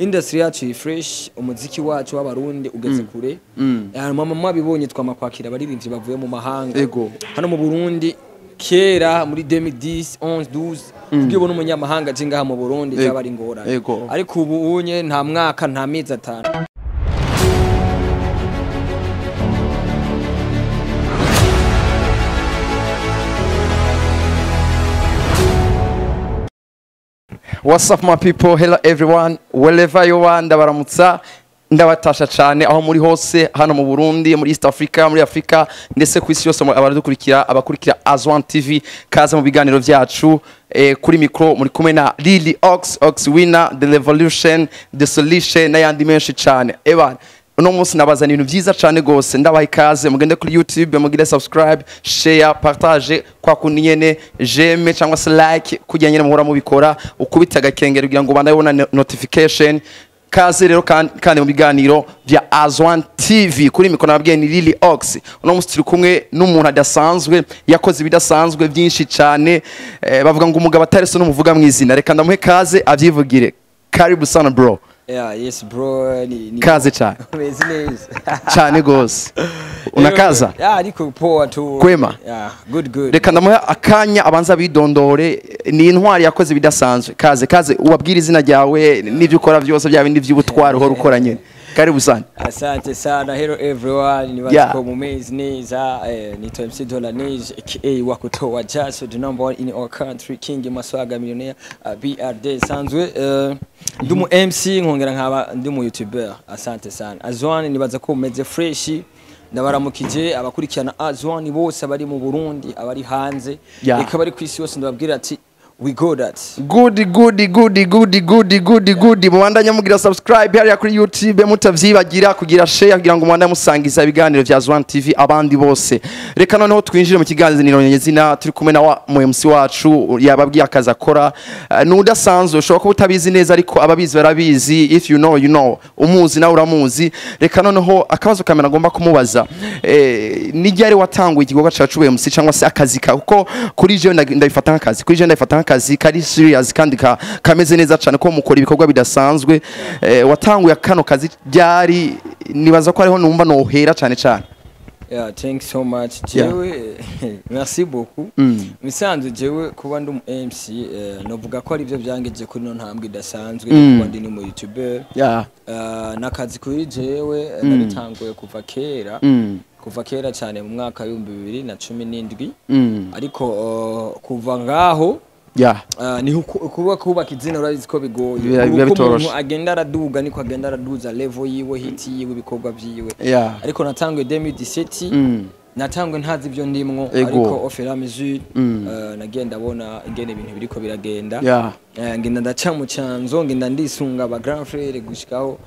Industry yacu iri fresh, umuziki wacu w'Abarundi ugeze kure. Mama mwabibonye, twama kwakira abaririmbyi bavuye mu mahanga. Hano mu Burundi kera muri 2010, 11, 12, kugira ubone umunyamahanga aje ngaha mu Burundi byaba ari ingorane. Ariko ubu unye nta mwaka, nta mezi 5. What's up, my people? Hello everyone, wherever you are, ndabaramutsa, ndabatasha cyane aho muri hose, hano mu Burundi, muri East Africa, muri Africa, ndetse ku isi yose abadukurikira, abakurikira Azwan TV, kaza mu biganiro byacu. Kuri micro muri kumwe na Lily Ox, Ox Winner, The Revolution, The Solution n'ayandi menshi cyane. Eban, uno munsi nabazana ibintu byiza cyane gose, ndabaha ikaze, mugende kuri YouTube mugire subscribe, share, partage, kwa kundi nyene j'aime cyangwa se like, kugira nyene muhora mubikora, ukubita agakengeri kugira ngo ubandanye ubona notification. Kaze rero kandi mu biganiro bya Azwan TV. Kuri mikoro nababwiye ni Lily Ox. Uno munsi turi kumwe n'umuntu adasanzwe, yakoze ibidasanzwe byinshi cyane. Bavuga ngo umugabo atari so n'umuvuga mu izina, reka ndamuhe kaze abyivugire. Karibu sana bro. Yeah, yes bro, ni Kaze cyane. Meze neza. Cyane gose. Unakaza? Yeah, ariko poa tu. Kwema? Yeah, good good. Reka ndamuhe akanya abanza bidondore, ni intwari yakoze ibidasanzwe. Kaze kaze, ubabwire izina ryawe n'ibyo ukora byose, bya bindi by'ubutwari uhora ukora nyene. Karibu sana. Asante sana. Hello everyone. Ni watu mumezi neza. Nitwa MC Dollar Neige aka Wakutoa Jaso, the number one in our country, King Maswaga millionaire, BRD sanzwe, ndi mu MC nkongera nkaba ndi mu YouTuber. Asante sana. Azwan, nibaza ko mumeze fresh. Ndabaramukije abakurikirana Azwan bose, abari mu Burundi, abari hanze, eka bari ku isi yose, ndababwira ati we go that. Good good good good good good good. Mubandanye mugira subscribe hariya kuri YouTube, mutavyibagira kugira share kugira ngo mubandanye musangiza ibiganiro vya Azwan TV abandi bose. Reka noneho twinjire mu kiganiro nyezina, turi kumwe na wa mu MC wacu, yababwiye akazi akora. Ni udasanzwe, ushobora kuba utabizi neza ariko ababizi barabizi, if you know you know, umuzi nawe uramuzi. Reka noneho akabazo kamera ngomba kumubaza, ni ryari watanguye igikorwa cacu MC cyangwa se akazi ka, kuko kuri jewe ndabifata nk'akazi, kuri jewe ndabifata nk'akazi kari serious kandi kameze neza cyane ko mukora ibikorwa bidasanzwe. Watanguye kano kazi ryari? Nibaza ko ariho numva nohera cyane cyane. Yeah, thanks so much. Jewe, merci beaucoup. Misanzwe jewe kuba ndi umu MC, novuga ko ari byo byangeje kuri no ntambwe idasanzwe, kuba ndi ni mu YouTuber. Nakazi kuri jewe, nabitanguye kuva kera. Kuva kera cyane mu mwaka w'ibihumbi 2017. Ariko kuva ngaho ni kuba kubaka izina urabizi ko bigoye. Biba Uko bitoroshe. umuntu agenda araduga niko agenda araduza level yiwe, hit yiwe, ibikorwa vyiwe. Ariko natanguye 2017, natanguye ntazi ibyo ndimwo, ariko au fur et à mesure, nagiye ndabona ingene ibintu biriko biragenda. Ngenda ndaca mu canzo, ngenda ndisunga aba grand frère gushikaho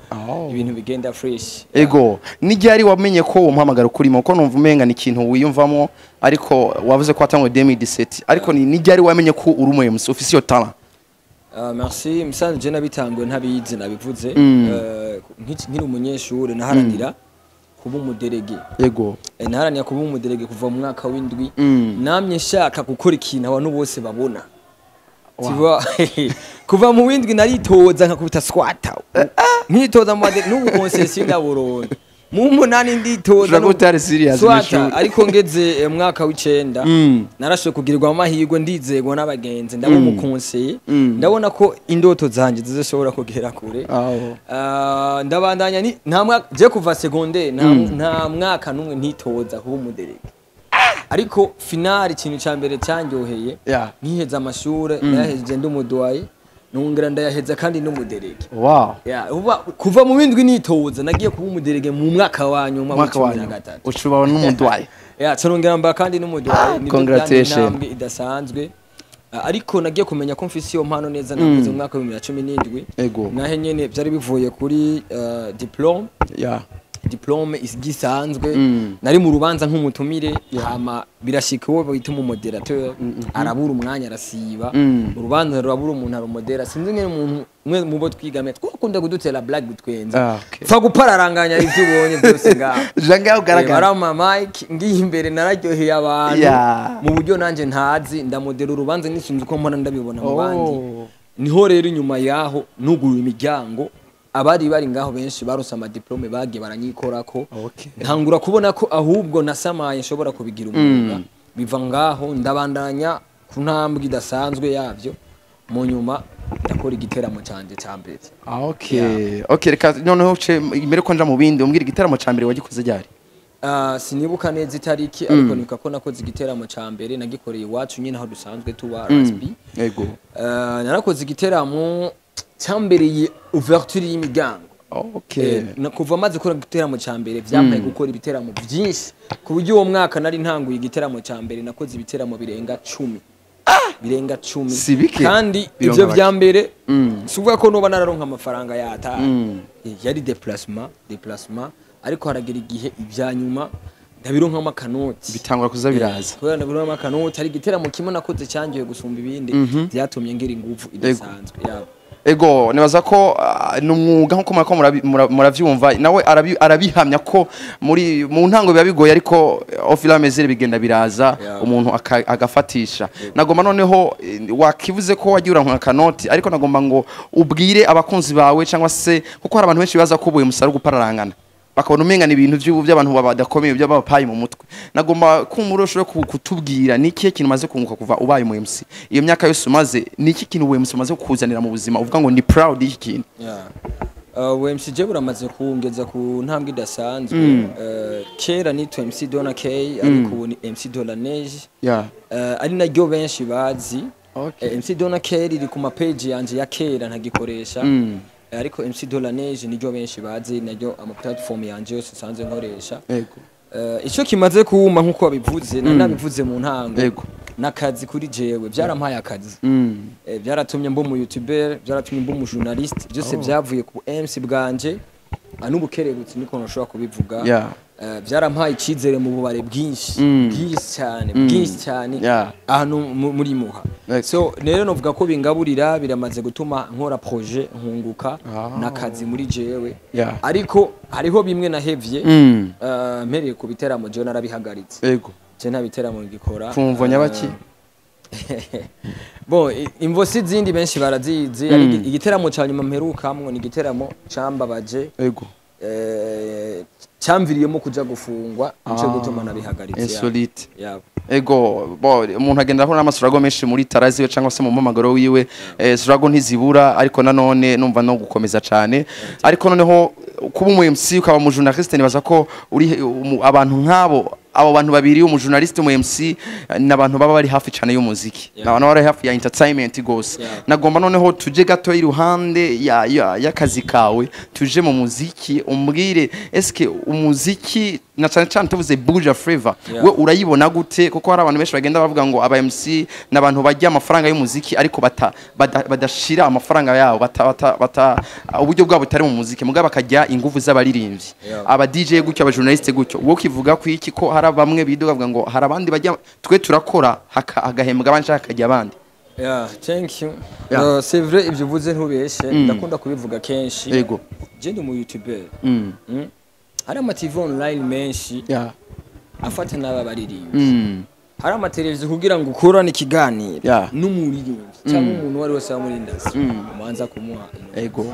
ibintu bigenda fresh. Ego, ni ryari wamenye ko uwo muhamagaro kurimo? Ko numva umenga ni ikintu wiyumvamo, ariko wavuze ko watanguye 2017, ariko ni ryari wamenye ko uri umu MC, ufise iyo talent? Merci. Musanze je nabitanguye ntabizi, nabivuze. Nkiri umunyeshure naharanira kuba umuderege. Naharanira kuba umuderege kuva mu mwaka w'indwi. Namye nshaka gukora ikintu abantu bose babona. Tu vois, kuva mu w'indwi naritoza nkakubita squat. Nkitoza mu bade n'ubu concession ndaburonka. Mu munani nditoza Ushobora kuba utari serious Swata, mw'ishuri. ariko ngeze mwaka w'icenda, narashoboye kugirirwa amahirwe, ndizegwa n'abagenzi, ndaba umukonseye, ndabona ko indoto zanje zizoshobora kugera kure. Ndabandanya ni nta mwaka je kuva secondaire, nta mwaka n'umwe ntitoza kuba umuderege. Ariko finale ikintu ca mbere cyanyoheye, nkiheza amashure, nayahejeje ndi umuduwayi, nongera ndayaheza kandi n'umuderege. Yeah, uba, kuva mu w'indwi nitoza, nagiye kuba umuderege mu mwaka wa nyuma Mwaka wa w'icumi na nyuma. gatatu. Ucubaho n'umuduwayi. Yeah, nongera mba kandi n'umuduwayi. Nibyo Congratulations. byari intambwe idasanzwe. Ariko nagiye kumenya ko mfise iyo mpano neza nakoze mu mwaka wa 2017. Nahe nyene byari bivuye kuri diplome. Diplome igisanzwe, nari mu rubanza nk'umutumire, hama birashika uwo bita umumoderateur arabura umwanya, arasiba. Urubanza rurabura umuntu arumodera, sinzi ngene umuntu umwe mu bo twigame twakunda kudutera blague gutwenza, pfa gupararanganya ivyo ubonye byose ngaho. Janga ugaragara. Barampa mic, ngiye imbere, nararyoheye abantu mu buryo nanje ntazi, ndamodera urubanza nisunze uko mbona ndabibona mu bandi. Niho rero inyuma yaho nugurura imiryango. Abari bari ngaho benshi barose amadiplome, bagiye baranyikorako. Ntangura kubona ko ahubwo nasamaye nshobora kubigira umwuga. Biva ngaho ndabandanya ku ntambwe idasanzwe yavyo, mu nyuma ndakora igiteramo canje ca mbere. Ah, okay, reka noneho ce imbere ko nja mu bindi, umbwira igiteramo ca mbere wagikoze ryari? Ah, sinibuka neza itariki, ariko nibuka ko nakoze igiteramo ca mbere nagikoreye iwacu nyine aho dusanzwe tuba, RSB. Narakoze igiteramo cyambereye ouverture y'imiryango. Kuva maze gukora igiteramo ca mbere, vyampaye gukora ibiteramo byinshi, ku buryo uwo mwaka nari ntanguye igiteramo ca mbere nakoze ibiteramo birenga 10, birenga 10. Si bike. Kandi Bironka ivyo bake. vya mbere si ukuvuga ko noba nararonka amafaranga yataye. Yari déplacement, déplacement, ariko haragera igihe ibya nyuma ndabironkamo akanoti. Bitangura kuza biraza. Kubera ndabironkamo akanoti, hari igiteramo kimwe nakoze cyangiye gusumba ibindi, byatumye ngira inguvu idasanzwe yabo. Ego, nibaza ko ni umwuga nkuko murako muravyumva, nawe arabihamya ko muri mu ntango biba bigoye, ariko au fur et à mesure bigenda biraza, umuntu agafatisha. Nagomba noneho wakivuze ko wagiye uranka akanoti, ariko nagomba ngo ubwire abakunzi bawe, cyangwa se kuko hari abantu benshi baza ko ubuye musaro gupararangana, bakabona umenga ni ibintu by'ubu by'abantu badakomeye, by'abapayi mu mutwe. Nagomba kumura ushobore kutubwira ni ikihe kintu umaze kunguka kuva ubaye mu MC iyo myaka yose umaze. Ni iki kintu ubu MC umaze kukuzanira mu buzima uvuga ngo ni proud y'iki kintu? Yeah. MC je buramaze kungeza ku ntambwe idasanzwe. Kera nitwa MC Donna K, ariko ubu ni MC Donna Neige. Ari naryo benshi bazi. MC Donna K riri ku ma page yanje ya kera ntagikoresha. Ariko MC Donna Neige niryo benshi bazi, naryo ama platform yanje yose nsanzwe nkoresha. Ico kimaze kuwuma, nkuko wabivuze, nari nabivuze mu ntango, n'akazi kuri jewe, byarampaye akazi. Byaratumye mba umu youtuber, byaratumye mba umu journaliste, byose byavuye ku MC bwanje. N'ubukerebutsi niko nashobora kubivuga. Byarampaye icyizere mu bubare bwinshi, bwinshi cyane, bwinshi cyane, ahantu muri Muha. So rero novuga ko bingaburira, biramaze gutuma nkora projet nkunguka n'akazi muri jewe. Ariko hariho bimwe nahevye. Mpereye ku biteramo, jewe narabihagaritse. Je nta biteramo ngikora. Kumvo nyabaki? Bon, imvo si zindi, benshi barazizi. Ariko igiteramo ca nyuma mperukamwo ni igiteramo cambabaje, camviriyemo kuja gufungwa, nico gutuma nabihagaritse. Insolite. Yeah. Ego, bo umuntu agenda ahura n'amasurago menshi muri tarazi we cyangwa se mu mpamagaro wiwe. Surago ntizibura, ariko nanone numva no gukomeza cyane. Ariko noneho kuba umu MC ukaba umu journaliste, nibaza ko uri abantu nk'abo, abo bantu babiri, umu journaliste, umu MC, n'abantu baba bari hafi cyane y'umuziki, n'abantu bari hafi ya entertainment gose. Nagomba noneho tuje gato iruhande ya y'akazi kawe, tuje mu muziki, umbwire eske umuziki, na cyane cyane tuvuze Buja Flavor, we urayibona gute? Kuko hari abantu benshi bagenda bavuga ngo aba MC n'abantu bajya amafaranga y'umuziki, ariko badashira amafaranga yabo, bata uburyo bwabo butari mu muziki, mugabo bakajya ingufu z'abaririmbyi, aba DJ gutyo, aba journaliste gutyo. Wowe ukivuga ku iki ko hari bamwe biduga bavuga ngo hari abandi bajya, twe turakora hagahembwa abandi, hakajya abandi? Yeah, thank you. C'est vrai, ibyo uvuze ntubeshe, ndakunda kubivuga kenshi. Je ndi umu youtuber. Hari ama TV online menshi afata n'aba baririmbyi. Hari amateleviziyo, kugira ngo ukorane ikiganiro n'umuririmbyi cyangwa umuntu uwo ari wese wo muri industry, umanza kumuha inoti.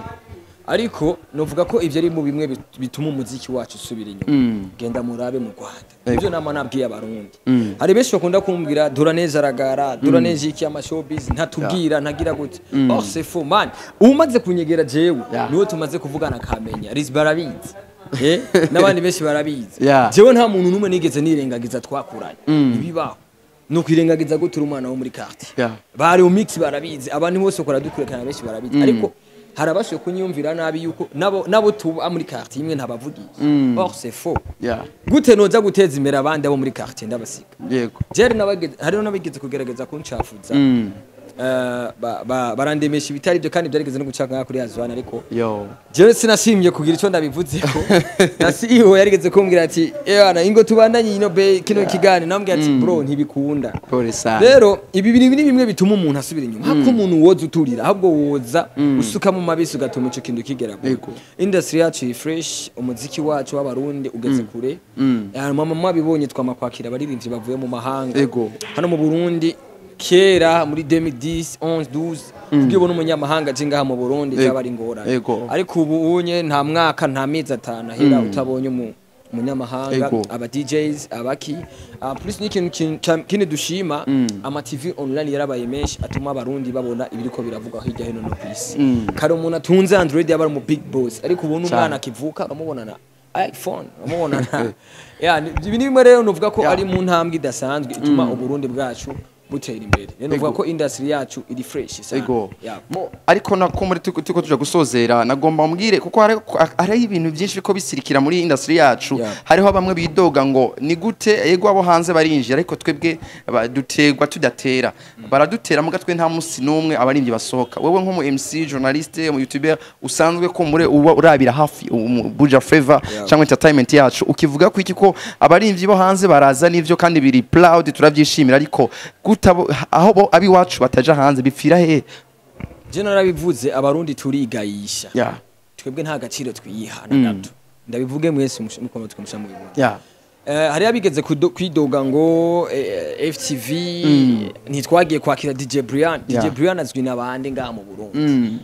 Ariko novuga ko ivyo ari mu bimwe bituma umuziki wacu usubira inyuma. Genda murabe mu Rwanda. Ibyo nama nabwiye Abarundi, hari benshi bakunda kumbwira dora neza aragara dora neza iki ama showbiz ntatubwira ntagira gute. Oh, c'est faux, man. Umaze kunyegera jewe, niwe tumaze kuvugana akamenya Riz barabizi. N'abandi benshi barabizi. Jewe nta muntu n'umwe nigeze nirengagiza twakuranye. Ibibaho ni ukwirengagiza gute uri umwana wo muri quartier? Bari mix barabizi, abantu bose ukora dukurikirana benshi barabizi, ariko hari abashoboye kunyumvira nabi yuko nabo tuba muri quartier imwe ntabavugisha. Or c'est faux. Gute noza guteza imbere abandi abo muri quartier ndabasiga? Jerry nabageze, hariho n'abigeze kugerageza kuncafuza. Barandemesha ibitari byo, kandi byarigeze no gucaka nka kuri Azwana, ariko Yo. jewe sinashimye kugira icyo ndabivuzeko. Na CEO yarigeze kumbwira ati: "Ewana, ingo tubandanye ino be kino kiganiro." Namubwira ati: "Bro, ntibikunda." Pole sana. Rero ibi bintu ni bimwe bituma umuntu asubira inyuma, hako umuntu woza uturira, ahubwo woza usuka mu mabisi ugatuma ico kintu kigera kure. Industry yacu iri fresh, umuziki wacu w'Abarundi ugeze kure. Mama mwabibonye, twama kwakira abaririmbyi bavuye mu mahanga. Hano mu Burundi Kera muri 2010, 11, 12, kugira ubone umunyamahanga aje ngaha mu Burundi byaba ari ingorane. Ariko ubu unye nta mwaka, nta mezi 5 ahera utabonye umunyamahanga. Aba DJs abaki. Plus n'ikintu kindi dushima, ama TV online yarabaye menshi, atuma abarundi babona ibiriko biravugwa hirya hino no kwisi. Kare umuntu atunze Android yaba ari mu big boss, ariko ubu n'umwana akivuka uramubona na iPhone, uramubona na ya ibi ni bimwe rero nuvuga ko ari mu ntambwe idasanzwe ituma Uburundi bwacu butera imbere. Rero nuvuga ko industry yacu iri fresh sana. Yeah. Ariko nako muri turiko tuja gusozera, nagomba mbwire kuko hari ibintu byinshi biko bisirikira muri industry yacu. Hariho bamwe bidoga ngo ni gute, yego abo hanze barinjira, ariko twebwe dutegwa tudatera, baradutera muga twe nta musi n'umwe abarimvyi basohoka. Wewe nko mu MC, journaliste, mu YouTuber usanzwe ko muri uba urabira hafi Buja Flavor cyangwa entertainment yacu, ukivuga ko iki ko abarimvyi bo hanze baraza n'ivyo kandi biri proud, turavyishimira, ariko gutabo aho bo abiwacu bataja hanze bipfira he? Je narabivuze, abarundi turigayisha. Twebwe nta gaciro twiyiha na gato. Ndabivuge mwese mukono twamusha mubibona. Hari abigeze kwidoga ngo FTV ntitwagiye kwakira DJ Brian. DJ Brian azwi n'abandi ngaha mu Burundi.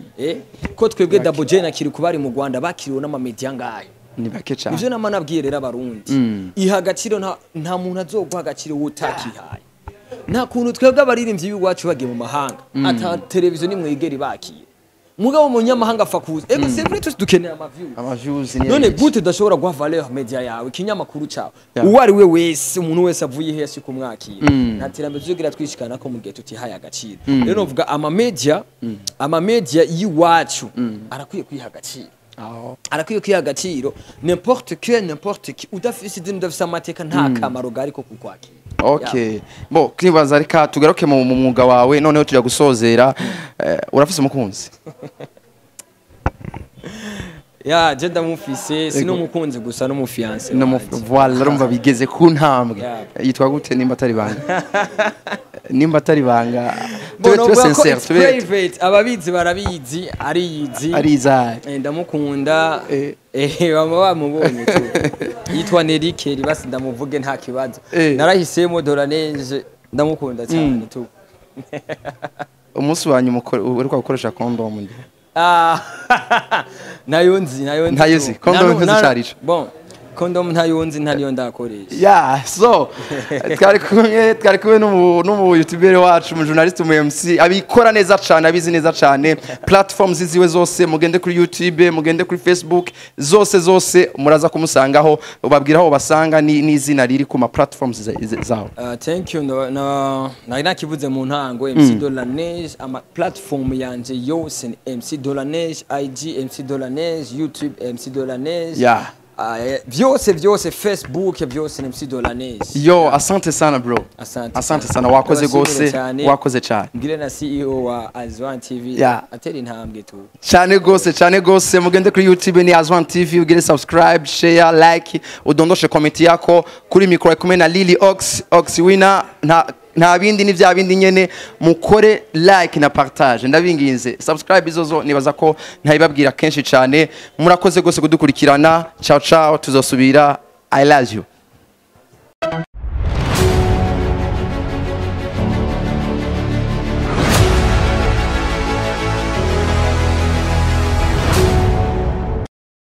Ko twebwe Double J na Kirikou bari mu Rwanda bakiriwe n'ama media ngayo. Ni bake cyane. Ivyo nama nabwiye rero abarundi. Iha agaciro, nta muntu azoguha agaciro utakihaye. Nta kuntu twebwe abaririmbyi b'iwacu bagiye mu mahanga ata televiziyo nimwe yigera ibakira. Mugabo umunyamahanga apfa kuza. Ego, c'est vrai, twese dukeneye ama views. Ama views ni None gute udashobora guha valeur media yawe, ikinyamakuru cyawe? Yeah. Uwo ari we wese, umuntu wese avuye he si kumwakira. Nta terambere tuzogira twishikana ko mu gihe tutihaye agaciro. Rero novuga ama media y'iwacu arakwiye kwiha agaciro. Aho. Arakwiye kwiha agaciro. N'importe que n'importe qui, udafise idini, udafise amateka, nta kamaro gari ko kukwakira. Okay, bo kwibaza, reka tugaruke mu mwuga wawe noneho tujya gusozera. Urafise umukunzi? Ya, je ndamufise, si n'umukunzi gusa, n'umu fiancé No mu wanje. Voilà, urumva bigeze ku ntambwe. Yeah. Yitwa gute nimba atari banga? Nimba atari banga, Bon, tube novuga ko sincere, it's tube private, ababizi barabizi, ariyizi. Arizaye. Ndamukunda. Bama bamubonye tu. Yitwa Nelly Kelly, basi ndamuvuge nta kibazo. Narahisemo Doraneje, ndamukunda cyane tu. Umunsi wa nyuma uheruka gukoresha condom ndi? Ah, nayo nzi, nayo nzi. Ntayo Tu. uzi, condom ntuzi icarico? Bon, condom ntayo nzi, ntariyo ndakoresha. Yeah, so twari kumwe n'umu YouTuber wacu, umu journaliste, umu MC abikora neza cyane, abizi neza cyane. Platforms ziwe zose, mugende kuri YouTube, mugende kuri Facebook, zose zose muraza kumusangaho. Ubabwira aho basanga ni n'izina riri ku ma platforms zawo. Thank you. Nari nakivuze mu ntango, MC Dolanege. Ama platform yanje yose ni MC Dolanege: IG MC Dolanege, YouTube MC Dolanege. Vyose vyose, Facebook vyose ni MC Dolanege. Yo, asante sana bro. Asante. Asante sana, wakoze Ndabashimire gose. cyane. Wakoze cyane. Ngire na CEO wa Azwan TV atera intambwe tu. Cyane gose, cyane gose. Mugende kuri YouTube ni Azwan TV, ugire subscribe, share, like, udondoshe comment yako. Kuri mikro kumwe na Lily Ox, Ox Winner. Nta bindi, ni vya bindi nyene. Mukore like na partage, ndabinginze. Subscribe izozo nibaza ko ntayibabwira kenshi cyane. Murakoze gose kudukurikirana. Ciao ciao, tuzosubira. I love you.